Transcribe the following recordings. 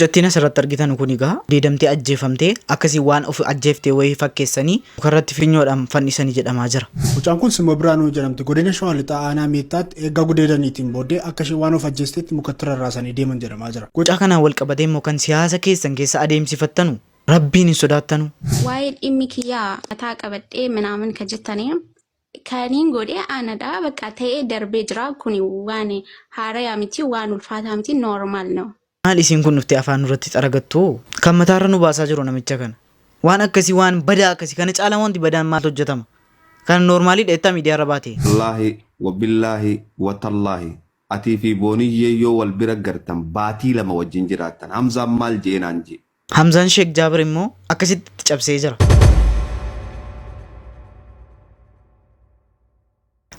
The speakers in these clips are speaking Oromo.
Mucattiin asirratti argitan kun egaa gudeedamtee ajjeefamtee akkasii waan of ajjeeftee wayii fakkeessanii mukarratti finyoodhaan fannisanii jedhamaa jira. Mucaan kun Simmoo Birhaanuu jedhamti. Godina Shawaa Lixaa Aanaa Meettaatti eegga gudeedaniitiin booddee akka isheen waan of ajjeestetti mukatti rarraasanii deeman jedhamaa jira. Mucaa kanaan wal qabatee immoo kan siyaasa keessan keessa adeemsifattanu Rabbiin hin sodaattanu? Waa'ee dhimmi kiyyaa mataa qabadhee minaamin ka jettanii kaniin godhe anadha bakka ta'ee darbee jira kuni waan haarayaa miti waan ulfaataa miti normal no. Maal isiin kun dhuftee afaan nurratti xaragattu? Kan mataarra nu baasaa jiru namicha kana. Waan akkasii waan badaa akkasii kana caalaa wanti badaan maaltu hojjetama? Kana noormaaliidha jettaa miidiyaarra baatee? Wallaahi wabillaahi watallaahi atii fi booniyyee yoo wal bira gartan baatii 2 wajjin jiraattan hamzaan maal je'e naan je'e. Hamzaan Sheek Jaabir immoo akkasitti itti cabsee jira.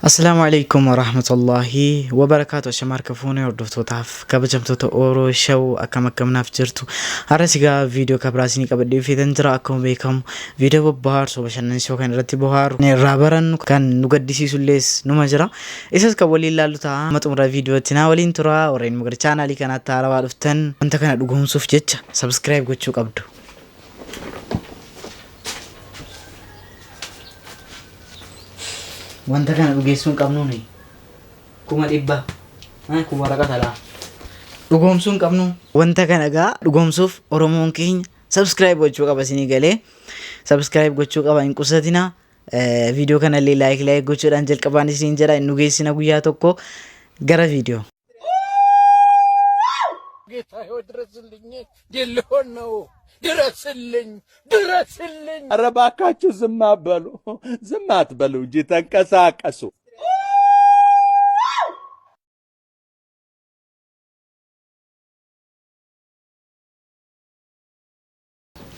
Assalaamu alaikum warahmatullahi wabarakaatu. Ashama harka fuunee hordoftootaaf kabajamtoota Oro Show akkam akkamnaaf jirtu. Har'a sigaa viidiyoo kabraa isinii qabadhee dhufeetan jira. Akkuma beekamu viidiyoo bobbahaarsoo bashannansiisoo kan irratti bohaaru irraa barannu kan nu gaddisiisullees numa jira. Isas kan waliin laallu ta'a. Amma xumura viidiyootti naa waliin tura. Warreen gara chaanaalii kanaatti haarawaa dhuftan wanta kana dhugoomsuuf jecha subscribe gochuu qabdu. Wanta kana dhugeessuu hin qabnu nuyi. 100,000. Kun waraqata laa. Dhugoomsuu hin qabnu. Wanta kana egaa dhugoomsuuf Oromoon keenya subscribe gochuu qaba isinii galee. Subscribe gochuu qaba hin qusatinaa. Viidiyoo kanallee like like gochuudhaan jalqabaan isiniin jedha hin dhugeessina guyyaa tokko gara viidiyoo. ጌታዬ ድረስልኝ፣ ድል ሊሆን ነው። ድረስልኝ፣ ድረስልኝ። ኧረ እባካችሁ ዝም አትበሉ፣ ዝም አትበሉ እንጂ ተንቀሳቀሱ።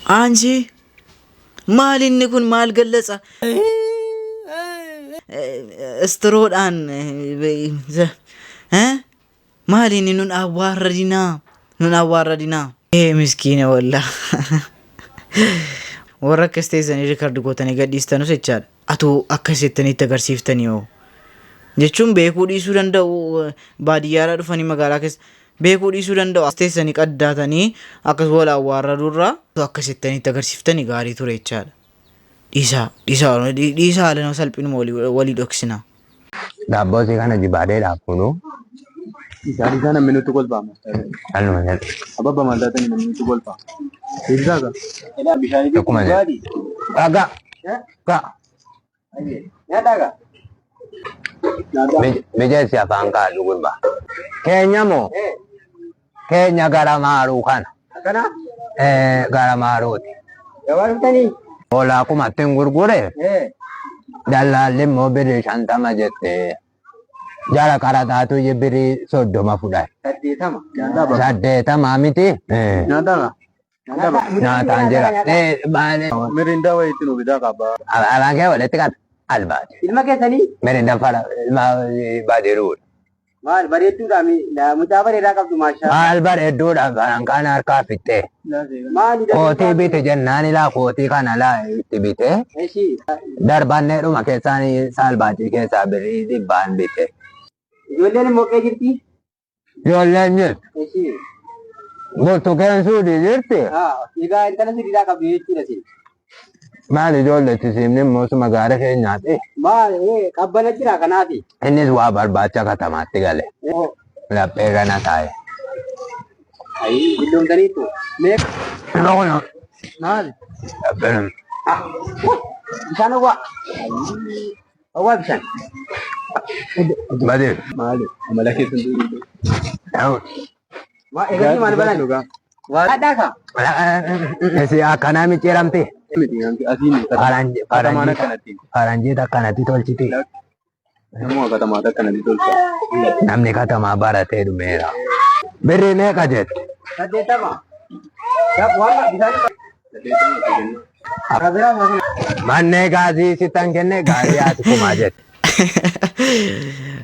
Anchi maal inni kun maal gallatsa? Istiroodhaan maal inni nun awwaarradinaa nun awwaarradinaa. Ee miskiina wallaa. Warra akkas teessanii rikardi gootanii gadhiistanus jechaadha. Atoo akkas jettanii itti agarsiiftanii hoo. Jechuun beekuu dhiisuu danda'u baadiyyaadhaa dhufanii magaalaa keessa beekuu dhiisuu danda'u. As teessanii qaddaatanii akkas wal awwaarraduurraa akkas jettanii itti agarsiiftanii gaarii ture jechaadha. Dhiisaa dhiisaa dhiisaa haala nama salphinuma walii walii dhoksina. Daabboo isii kana jibaadee dhaabunu. Isaan isaan namni nutti kolfaa. Alluma jedhu. Ababba maal taatanii namni nutti kolfaa. Ibsaa ka. Tokkuma jedhu. Dhagaa. Gaa. Mijeessi afaan kaadhu gurbaa. Keenya moo? Keenya gara maaruu kana. Eh, gara maaruuti. Hoolaa kumatti hin gurgure. Dallaalli immoo birrii 50 jette. Jara qaraxaatu birrii 30 fudhate. 80 miti. Eh. Nyaataan jira. Eh, maali? Mirindaa wayiitti nu bitaa qaba. Abaan kee walitti qabe. Albaati. Ilma keessanii Mirindaa fara ilma baadiruudha. maal bareedduudha mucaa bareedaa qabdu maashaa. Maal bareedduudha farankaan harkaa fixxee. Maali Kootii bite jennaan ilaa kootii kana laa itti bite. Eshi Darbanneedhuma keessaan saalbaatii keessaa birrii 100n bite. ijoolleen immoo qe'ee jirti. Ijoolleen jirti. Eshi Burtukeen suudii jirti. haa egaa intala sibiilaa qabdu jechuudha isin. Maal ijoolletti siimni immoo suma gaara keenyaati. Maal qabbana jira kanaafi. Innis waa barbaacha katamaatti gale. Laphee kana taa'e. Ayii gulloomtaniitu. Mee maal? Lapheen Bishaan owwaa. Owwaa bishaan. badee. Maali? Amala keessan durii. Waa eegalii maal balan? Waa dhadhaa kaa. Si akkanaa micciiramti. Asiin Faranjii katamaan akkanatti. faranjii akkanatti tolchiti. Namuma katamaata akkanatti tolcha. Namni katamaa baratee dhumeera. Birrii meeqa jette? 80. Waan bishaan. Mannee gaazii sittan kenne gaazii haati kumaa jette.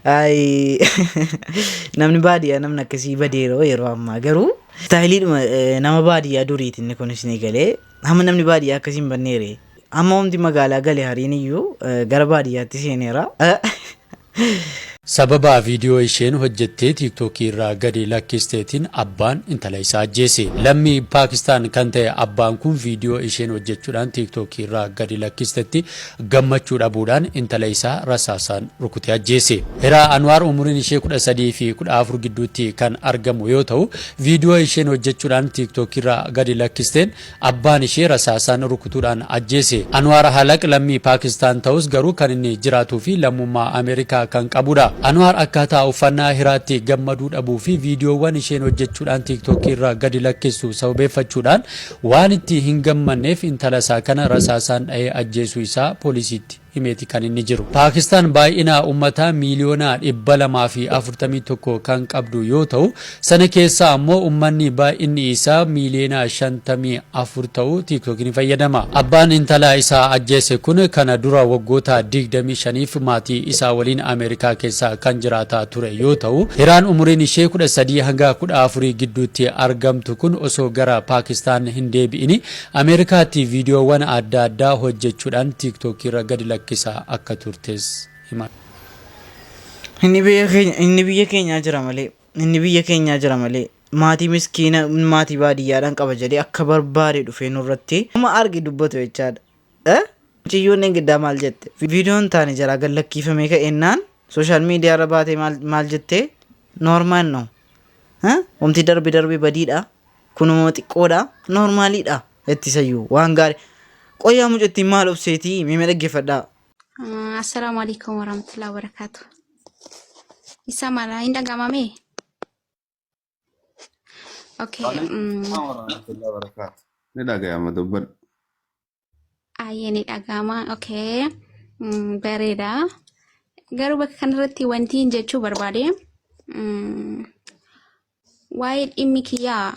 Ay, namni baadiyyaa namni akkasii badeera yeroo ammaa garuu istaayiliidhuma nama baadiyyaa duriiti inni kunis ni galee hamma namni baadiyyaa akkasii hin banneere amma homti magaalaa gale hariin iyyuu gara baadiyyaatti seeneera. Sababa viidiyoo isheen hojjettee Tiiktookii irraa gadi lakkisteetiin abbaan intala isaa ajjeese. Lammii Paakistaan kan ta'e abbaan kun viidiyoo isheen hojjechuudhaan Tiiktookii irraa gadi lakkistetti gammachuu dhabuudhaan intala isaa rasaasaan rukutee ajjeese. Hiraa Anwaar umuriin ishee 13 fi 14 gidduutti kan argamu yoo ta'u, viidiyoo isheen hojjechuudhaan Tiiktookii irraa gadi lakkisteen Abbaan ishee rasaasaan rukutuudhaan ajjeese. Anwaar Halaq lammii Paakistaan ta'us garuu kan inni jiraatuu fi lammummaa Ameerikaa kan qabudha. Anwaar akkaataa uffannaa Hiraatti gammaduu dhabuu fi viidiyoowwan isheen hojjechuudhaan Tiiktookii irra gadi lakkistu sababeeffachuudhaan waan itti hin gammanneef intala isaa kana rasaasaan dhahee ajjeesuu isaa poolisiitti himeeti kan inni jiru. Paakistaan baay'ina ummataa miiliyoona 241 kan qabdu yoo ta'u, sana keessaa ammoo ummanni baay'inni isaa miiliyoona 54 ta'u TikTok ni fayyadama. Abbaan intala isaa ajjeese kun kana dura waggoota 25f maatii isaa waliin Ameerikaa keessa kan jiraataa ture yoo ta'u, Hiraan umuriin ishee 13 hanga 14 gidduutti argamtu kun osoo gara Paakistaan hin deebi'ini Ameerikaatti viidiyoowwan adda addaa hojjechuudhaan Tiiktookiirra gadi lakkisaa akka turtes hima. Inni biyya keenya inni biyya keenyaa jira malee inni biyya keenyaa jira malee maatii miskiina maatii baadiyyaadhaan qaba jedhee akka barbaade dhufee nurratti nama arge dubbatu jechaadha. Eh? Mucayyoon dheengaddaa maal jette? Viidiyoon taane jalaa gad lakkiifamee ka'eennaan sooshaal miidiyaa irra baatee maal maal jette? Noormaal no. Eh? Wanti darbe darbe badiidha. Kunuma xiqqoodha. Noormaaliidha. Ittisayyuu waan gaarii. Qoyyaa mucattiin maal obseetii mee dhaggeeffadhaa. Assalaamu alaikum warahmatullahi wabarakatuh. Isa mala hin dhaga'amame? Okay. Ni dhaga'ama dubbadhu. Ayyee ni dhaga'ama. Okay. Bareeda. Garuu bakka kanarratti wanti hin jechuu barbaade waa'ee dhimmi kiyyaa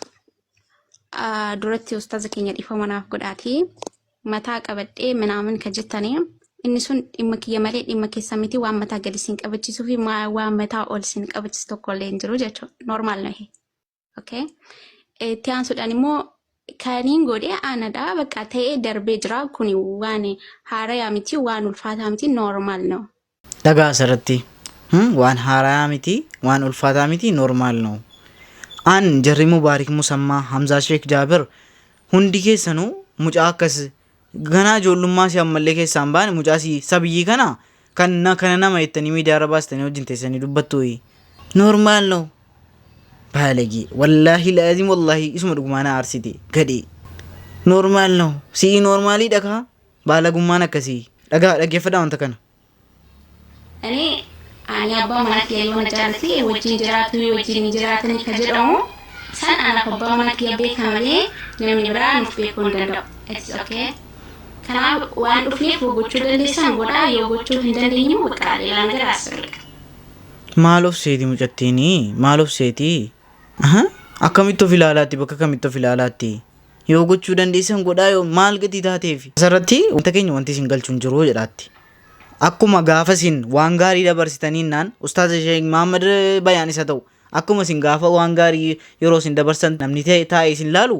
duratti ustaaza keenya dhiifama naaf godhaati. Mataa qabadhee minaamin kan jettanii inni sun dhimma kiyya malee dhimma keessa miti waan mataa gadi sin qabachiisuu fi waan mataa ol sin qabachiisu tokko illee hin jiru jechuudha. Normaal nahe. Okay. Itti aansuudhaan immoo kaniin godhe anadha bakka ta'ee darbee jira kuni waan haarayaa miti waan ulfaataa miti normaal no. Dhagaa asirratti waan haarayaa miti waan ulfaataa miti normaal no. An jarri Mubaarik Musammaa Hamzaa Sheek Jaabir hundi keessanuu mucaa akkas ganaa ijoollummaa si ammallee keessaa hin baane mucaa si sabiyyii kana kan na kana nama jettanii miidiyaa irra baastanii wajjin teessanii dubbattu. Normaal no. Baalagee wallaahi laazim wallaahi isuma dhugumaa na aarsite gadhee. Normaal no. Si'ii normaaliidha kaa baalagummaan akkasii. Dhagaa dhaggeeffadhaa wanta kana. Ani ani abbaa mana kiyya yoo na jaalate wajjin jiraatu wajjin hin jiraatani ka jedhamu san anaaf abbaa mana kiyya beeka malee namni biraa nuuf beekuu hin danda'u. It's okay. Kanaaf waan dhufneef yoo gochuu dandeessan godhaa yoo gochuu hin dandeenye immoo bakka ሌላ ነገር አያስፈልግም። Maal of seeti mucattiini? Maal of seeti? Aha. Akkamitti of ilaalaatti bakka kamitti of ilaalaatti? Yoo gochuu dandeessan godhaa yoo maal gatii taateef? Asirratti wanta keenya wanti isin galchu hin jiru jedhaatti. Akkuma gaafa isin waan gaarii dabarsitaniinnaan Ustaaza Sheek Mahammad Bayaan isa ta'u akkuma isin gaafa waan gaarii yeroo isin dabarsan namni ta'e taa'ee isin laalu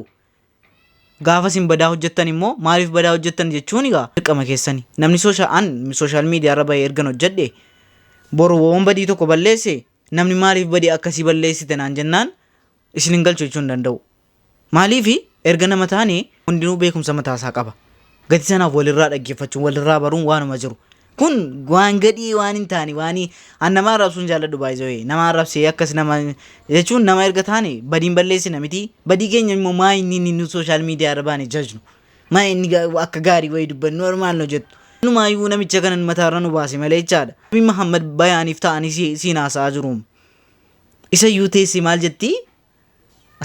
gaafa isin badaa hojjettan immoo maaliif badaa hojjettan jechuun egaa dirqama keessani. Namni sooshaal an sooshaal miidiyaa irra bahee ergan hojjedhe boru waan badii tokko balleesse namni maaliif badii akkasii balleessite naan jennaan isin hin galchu jechuu hin danda'u. Maaliif erga nama taane hundinuu beekumsa mataa isaa qaba. Gatii sanaaf walirraa dhaggeeffachuun walirraa baruun waanuma jiru. Kun waan gadhii waan hin taane waan an nama arrabsuun jaalladhu baay'ee nama arrabsee akkas nama jechuun nama erga taane badiin balleessina miti badii keenya immoo maa inni inni sooshaal miidiyaa irra baane jajnu maa inni akka gaarii wayii dubbannu normaal no jettu. Numaayyuu namicha kanan mataarra nu baase malee jechaadha. Nabi Muhammad bayaaniif ta'anii siin haasa'aa jiruum. Isayyuu teessee maal jettii?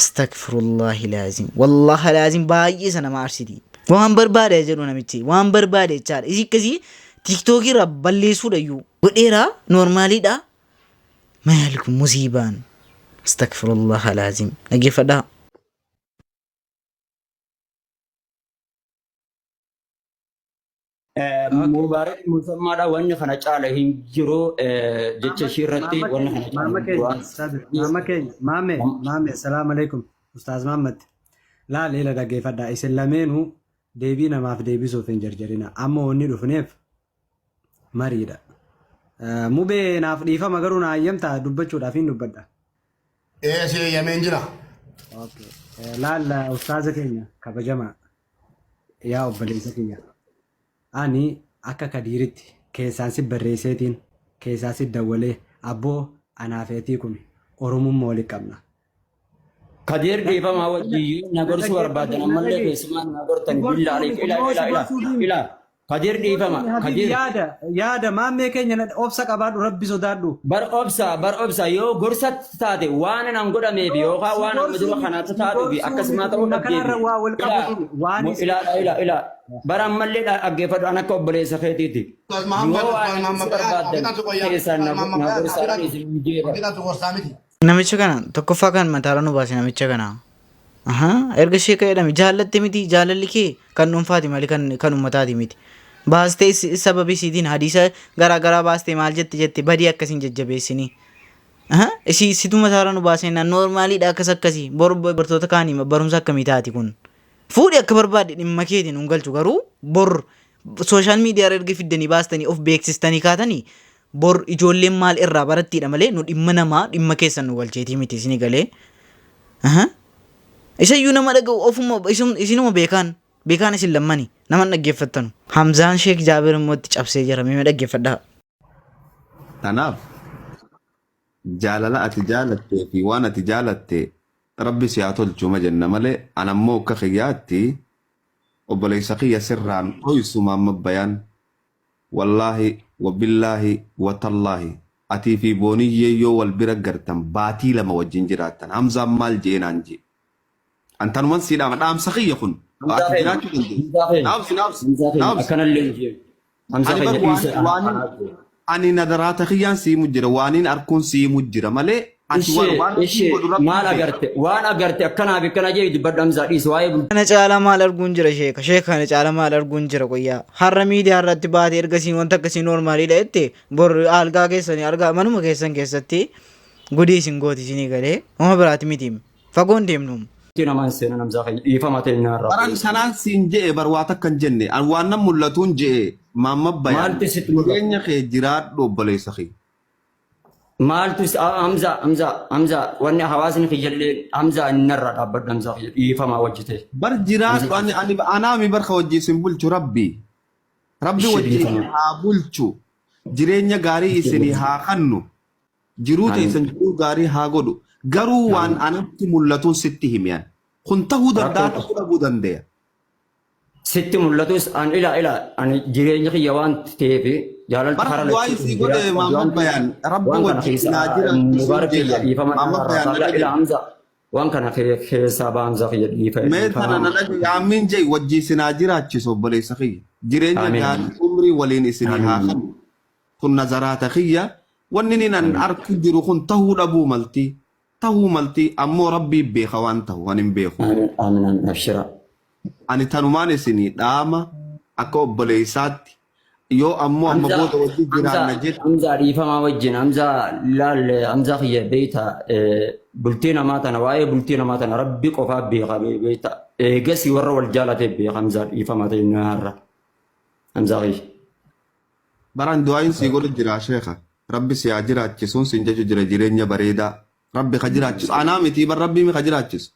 Astagfirullahi laazim. Wallahi laazim baay'ee isa nama aarsiti. Waan barbaade jedhu namichi. Waan barbaade jechaadha. Isii akkasii tiiktookii irraa balleessuudha iyyuu. Godheera noormaaliidha. Maal kun musiibaan. Astagfirullah laazim. Dhaggeeffadhaa. Mubaarak Musammaadha wanni kana caala hin jiru jecha ishii irratti wanni kana caala Maama hin jiru. keenya, Sabir, maama keenya, maame, maame, salaam alaikum, Ustaaz Mahammad. Laal ila dhaggeeffadha. Isin lameenuu deebii namaaf deebisuuf hin jarjarina. Amma wanni dhufneef mariidha. Mubee naaf dhiifama garuu na hayyamta dubbachuudhaaf hin dubbadha. Ee si eeyyameen jira. Okay. Laal ustaaza keenya kabajamaa yaa obboleessa kiyya. Ani akka kadiiritti keessaan si barreesseetiin keessaa si dawwalee abboo anaa feetii kun oromummaa walitti qabna. Kadir dhiifama wajjin na gorsuu barbaadan ammallee keessumaan na gortan billaa aleek ila ila ila ila Kadir dhiifama Habibi Kadir yaada yaada maammee keenya na obsa qabaadhu rabbi sodaadhu. bar obsa bar obsa yoo gorsa taate waan nan godhameef Yoo yookaan si waan amma gorsuu dura miti kanaatti si taatuuf gorsuu akkasumaa miti ta'uu dhimma dhabdeefi kanarra waa wal ila qabatu waan ila ila ila bara ammallee dhaggeeffadhu an akka obboleessa keetiiti Ustaaz Mahammad yoo waan Ustaaz ani si Mahammad Bayaan barbaadan hafidhatu qoyyaa keessaan Ustaaz na Mahammad na Bayaan gorsaadhaan hafidhatu isin jeera. hafidhatu gorsaa miti. Namicha kana tokkoffaa kan mataarra nu baase namicha kana. Ahaa, erga sheeka jedhame jaallatte miti jaalalli kee kan dhuunfaati malee kan kan uummataati miti. Baastee sababii isiitiin hadiisa garaa garaa baastee maal jette jette badii akkasiin jajjabeessinii. Ahaa, isii situ mataarra nu baasee naan noormaaliidha akkas akkasii bor bartoota kaanii barumsa akkamii taati kun. Fuudhi akka barbaadde dhimma keetiin nun galchu garuu bor sooshaal miidiyaa irra erga fiddanii baastanii of beeksistanii kaatanii bor ijoolleen maal irraa barattiidha malee nu dhimma namaa dhimma keessan nu galcheetii miti isinii galee. Aha. Isayyuu nama dhaga'u ofuma isinuma beekaan beekaan isin lammani nama hin dhaggeeffattanu. Hamzaan Sheek Jaabir immoo itti cabsee jira mee dhaggeeffadhaa. Tanaaf jaalala ati jaalattee fi waan ati jaalatte rabbi si haa tolchu ma jenna malee an ammoo akka kiyyaatti obboleessa kiyya sirraan dhoysu Maamma Bayaan Wallaahi wabillaahi watallaahi atii fi booniyyee yoo wal bira gartan baatii 2 wajjin jiraattan hamzaan maal je'e naan je'e an tanuman sii dhaama dhaamsa kiyya kun Hamzaa ati keenya jiraachuu dandeessa Hamzaa keenya naabsi naabsi Hamzaa keenya naabsi akkanallee hin jeeru. Hamzaa ani bar keenya waan dhiisa waanin anaa jee. ani nadaraata kiyyaan sii himu jira waaniin arkuun sii himu jira malee ati waan Ishee waan rabbiin ishee godhu rabbiin maal beeka. agarte waan agarte akkanaa fi akkana jee dubbadhu Hamzaa dhiisi waa'ee bultii. Kana caalaa maal arguun jira sheeka sheeka kana caalaa maal arguun jira qoyyaa har'a miidiyaa irratti baate ergasii wanta akkasii noormaaliidha jette bor algaa keessanii argaa manuma keessan keessatti gudii isin gooti isinii galee homa biraati miti fagoon deemnu. Namaa hin seenan Hamzaa keenya dhiifama ta'e nyaarraa. Baran sanaan siin je'e bar waa takka hin jenne an waan nan mul'atuun je'e maamma bayaan Maaltu sitti mul'ata? jireenya kee jiraadhu obboleessa kee. Maaltu Hamza Hamza Hamza wanni hawaasni kiyyallee Hamza innarraa dhaabbadhu Hamza kiyya dhiifamaa wajji ta'e. Bar jiraadhu ani ani anaami bar ka wajji isin bulchu rabbi. Rabbi Ishee wajji isin dhiifama. haa bulchu. Jireenya gaarii isinii haa kannu. Jiruu Amiin. teessan jiruu gaarii haa godhu. Garuu waan Amiin. anatti mul'atuun sitti himi ani. Kun tahuu danda'a Rakkoo tahuu dhabuu dandeya. Sitti mul'atus an ila ila ani jireenya kiyya waan ta'eef jaalalti Bara karaa du'aa lachuu isii godhe jiraachuu qabdi Maamad waan ta'eef Bayaan rabbi waan kana wajjin keessa naa jiraachisuu mubaarak kiyya jeeqan dhiifama Maamad narraa Bayaan na ila ila dhagaye. Hamza waan kana keessaa baa Hamza kiyya dhiifa Mee tana dhiifama. na dhagaye aamiin jee wajji isin haa jiraachisu obboleessa kiyya. Jireenya Amiin. gaarii umrii waliin isinii haa Amiin. kennu. Kun nazaraata kiyya wanni inni nan Amiin. arku jiru kun tahuu dhabuu malti. Tahuu malti ammoo rabbii beeka waan tahu ani hin beeku. Amiin amiin amiin abshira. Ani tanumaan isinii dhaama akka obboleessaatti yoo ammoo amma Hamza booda wajji Hamza jiraanna jette Hamza dhiifamaa wajjin Hamza laal Hamza kiyya beeyta bultii namaa tana waa'ee bultii namaa tana rabbi qofaa beeka beeyta eegasii warra wal jaalatee beeka Hamza dhiifamaa ta'e har'a Hamza kiyya. Baran du'aayin sii godhu jira sheekha. Rabbi si haa jiraachisuun siin jechu jira jireenya bareedaa. Rabbi ka jiraachisu. Anaa miti bar rabbii mi ka jiraachisu.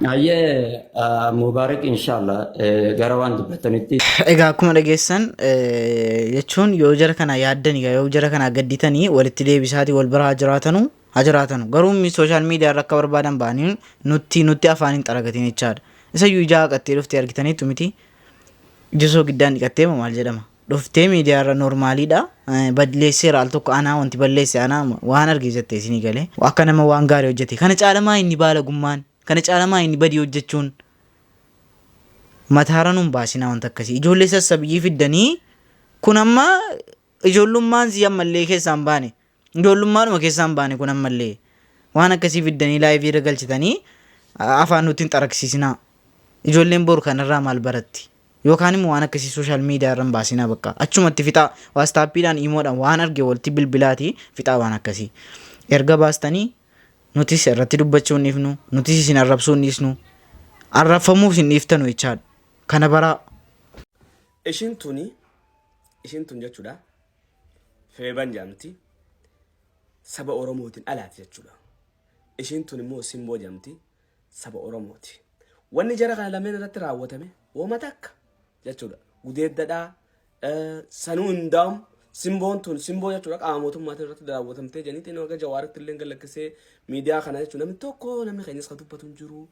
Hayyee Mubaarak inshallah gara waan dubbatanitti. Egaa akkuma dhageessan jechuun yoo jara kana yaaddan egaa yoo jara kana gadditanii walitti deebisaati wal bira haa jiraatanu haa jiraatanu garuu sooshaal miidiyaa irra akka barbaadan ba'anii nutti nutti afaan hin xaragatin jechaadha. Isayyuu ija haqattee dhuftee argitaniittu miti. Ija soogiddaan dhiqattee moo maal jedhama. Dhuftee miidiyaa irra noormaaliidha. Balleesseera al tokko anaa wanti balleesse anaa waan arge jette isinii galee. Akka nama waan gaarii hojjete. Kana caalamaa inni baalagummaan. Kana caalamaa inni badii hojjechuun. Mataara nun baasinaa wanta akkasii. Ijoollee sassabiyyii fiddanii kun amma ijoollummaan sii ammallee keessaa hin baane. Ijoollummaadhuma keessaa hin baane kun ammallee. Waan akkasii fiddanii laayivii irra galchitanii afaan nutti hin xaragsiisinaa. Ijoolleen boru kanarraa maal baratti? Yookaan immoo waan akkasii sooshaal miidiyaa irra hin baasinaa bakka. Achumatti fixaa. Waastaappiidhaan, iimoodhaan waan arge walitti bilbilaati fixaa waan akkasii. Erga baastanii nutis irratti dubbachuu hin dhiifnu, nutis isin arrabsuu hin dhiisnu. Arrabfamuuf isin dhiiftanu jechaadha. Kana baraa. Ishiin tuni Ishiin tun jechuudha Feeban jedhamti. Saba Oromootiin alaati jechuudha. Ishiin tun immoo Simboo jedhamti. Saba Oromooti. Wanni jara kana lameen irratti raawwatame wooma takka jechuudha. Gudeeddadhaa sanuu hundaa'um simboon tun simboo jechuudha qaama mootummaatiin irratti raawwatamtee janiitiin haga jawaaritti illee galakkisee miidiyaa kana jechuudha namni tokko namni keenyas kan dubbatu hin jiru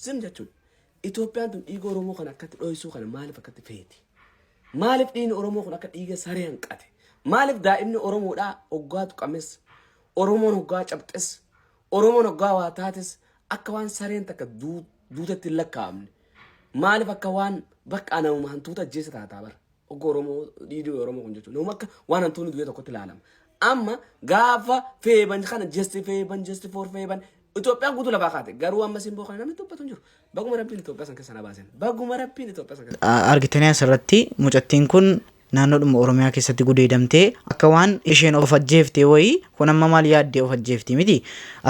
zim jechuudha. Itoophiyaan tun dhiiga Oromoo kana akkatti dho'isuu kana maaliif akkatti feeti? Maaliif dhiigni Oromoo kun akka dhiiga saree hanqate? Maaliif daa'imni Oromoodhaa hoggaa tuqames, Oromoon hoggaa cabxes, Oromoon hoggaa waa taates akka waan sareen takka duutetti hin lakkaa'amne? Maaliif akka waan bakka namuma hantuuta ajjeessa taataa bara? Hogga Oromoo dhiigni Oromoo kun jechuudha. Nama akka waan hantuunni du'e tokkotti ilaalama. Amma gaafa feeban kana jesti feeban jesti for feeban Itoophiyaan guutuu lafaa kaate. Garuu amma simboo kana namni dubbatu hin jiru. Baguma Rabbiin Itoophiyaa san keessa na baasen. Baguma Rabbiin Itoophiyaa san keessa. Argitanii asirratti mucattiin kun naannoodhuma Oromiyaa keessatti gudeedamtee akka waan isheen of ajjeeftee wayii kun amma maal yaaddee of ajjeefti miti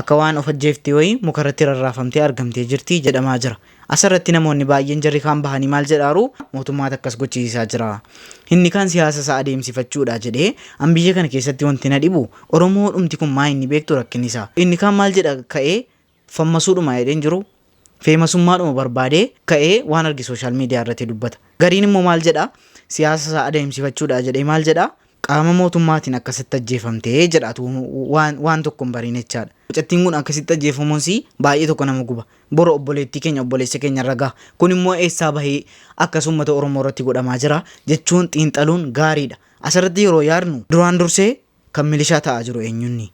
akka waan of ajjeeftee wayii mukarratti rarraafamtee argamtee jirti jedhamaa jira. Asirratti namoonni baay'een jarri kaan bahanii maal jedhaaru mootummaatu akkas gochisiisaa jira. Inni kaan siyaasa isaa adeemsifachuudha jedhee an biyya kana keessatti wanti na dhibu Oromoo dhumti kun maa inni beektu rakkinni isaa. Inni kaan maal jedha ka'ee fammasuudhuma jedheen jiru feemasummaadhuma barbaadee ka'ee waan arge sooshaal miidiyaa irratti dubbata. Gariin immoo maal jedha siyaasa isaa adeemsifachuudha jedhee maal jedha Qaama mootummaatiin akkasitti ajjeefamte jedha atuu waan, waan tokko hin bariin jechaadha. Mucattiin kun akkasitti ajjeefamuun sii baay'ee tokko nama guba. Boru obboleettii keenya obboleessa keenya irra gaha. Kun immoo eessaa bahee akkas uummata Oromoo irratti godhamaa jira jechuun xiinxaluun gaariidha. Asirratti yeroo yaadnu duraan dursee kan milishaa ta'aa jiru eenyunni?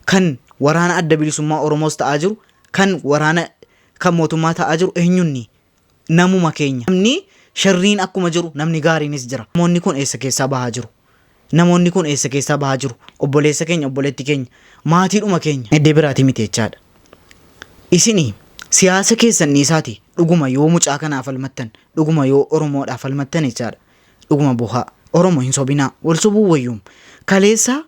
Kan waraana adda bilisummaa Oromoos ta'aa jiru kan waraana kan mootummaa ta'aa jiru eenyunni? Namuma keenya. Namni sharriin akkuma jiru namni gaariinis jira. Namoonni kun eessa keessaa bahaa jiru? Namoonni kun eessa keessaa bahaa jiru? Obboleessa keenya, obboleetti keenya, maatiidhuma keenya. Iddee biraatii miti jechaadha. Isini siyaasa keessan dhiisaati dhuguma yoo mucaa kanaa falmattan, dhuguma yoo Oromoodhaa falmattan jechaadha. Dhuguma bohaa. Oromo hin sobinaa. Wal sobuu wayyuum. Kaleessa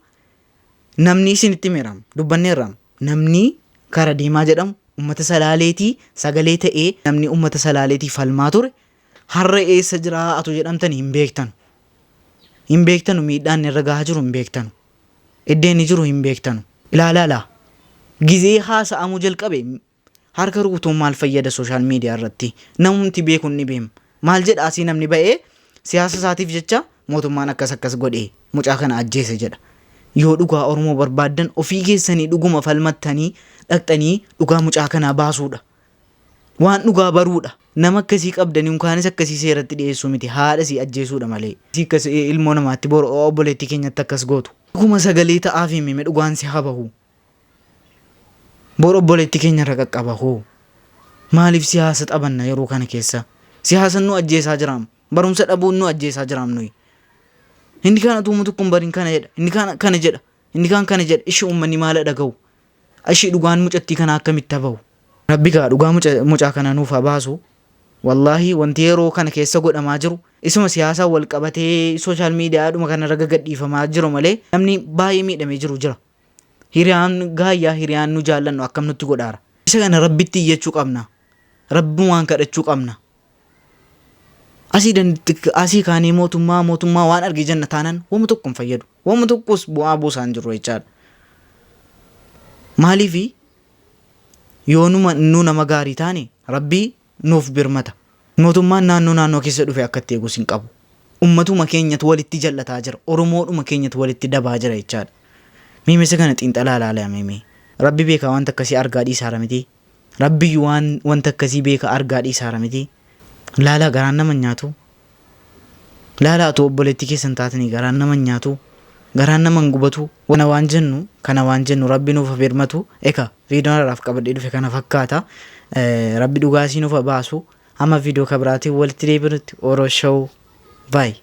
Namni isinitti himeeraam, dubbanneerraam. Namni Kara Deemaa jedhamu ummata Salaaleetii sagalee ta'ee namni ummata Salaaleetii falmaa ture har'a eessa jiraa ato jedhamtani hin beektanu. Hin beektanu miidhaan inni irra gahaa jiru hin beektanu. Iddee inni jiru hin beektanu. Ilaalaa laa. Gizee haasa'amuu jalqabe Harka rukutuun maal fayyada social media irratti? Namumti beeku hin dhibeem. Maal jedha asii namni ba'ee siyaasa isaatiif jecha mootummaan akkas akkas godhe mucaa kana ajjeese jedha. Yoo dhugaa Oromoo barbaaddan ofii keessanii dhuguma falmattanii dhaqxanii dhugaa mucaa kanaa baasuudha. Waan dhugaa baruudha. Nama akkasii qabdanii unkaanis akkasii seeratti dhiyeessuu miti haadha sii ajjeesuudha malee. Sii akkas ilmoo namaatti boru obboleettii keenyatti akkas gootu. Dhuguma sagalee ta'aafii mime dhugaan si haa bahu. Bor obboleetti keenya irra qaqqaba hoo? Maaliif siyaasa taphanna yeroo kana keessa? Siyaasan nu ajjeesaa jiraam. Barumsa dhabuun nu ajjeesaa jiraam nuyi. Inni kaan utuu tokko hin barin kana jedha. Inni kaan kana jedha. Inni kaan kana jedha. Ishi uummanni maala dhaga'u? Ishi dhugaan mucattii kanaa akkamitti haa bahu? Rabbi gaa dhugaa mucaa kana nuuf haa baasu. Wallaahi wanti yeroo kana keessa godhamaa jiru isuma siyaasaan wal qabatee sooshaal miidiyaadhuma kanarra gagadhiifamaa jiru malee namni baay'ee miidhamee jiru jira. Hiriyaan gaayyaa hiriyaan nu jaallannu akkam nutti godhaara. Isa kana Rabbitti iyyachuu qabna. Rabbumaan kadhachuu qabna. Asii asii kaanee mootummaa mootummaa waan arge jenna taanaan wama tokko hin fayyadu. Wama tokkos bu'aa buusaa hin jirru jechaadha. Maaliifi yoo numa nu nama gaarii taane Rabbii nuuf birmata. Mootummaan naannoo naannoo keessa dhufe akka itti eegus hin qabu. Ummatuma keenyatu walitti jal'ataa jira. Oromoodhuma keenyatu walitti dabaa jira jechaadha. Mee misa kana xiinxalaa ilaalaa mee mee. Rabbi beekaa wanta akkasii argaa dhiisaara miti. Rabbiyyuu waan wanta akkasii beeka argaa dhiisaara miti. Laalaa garaan nama hin nyaatu. Laalaa utuu obboleettii keessan taatanii garaan nama hin nyaatu. Garaan nama hin gubatu. Kana waan jennu kana waan jennu Rabbi nuuf haa birmatu. Eka viidiyoon har'aaf qabadhee dhufe kana fakkaata. Rabbi dhugaa isii nuuf haa baasu. Hamma viidiyoo ka biraatiin walitti deebinutti Oro Show. Bye.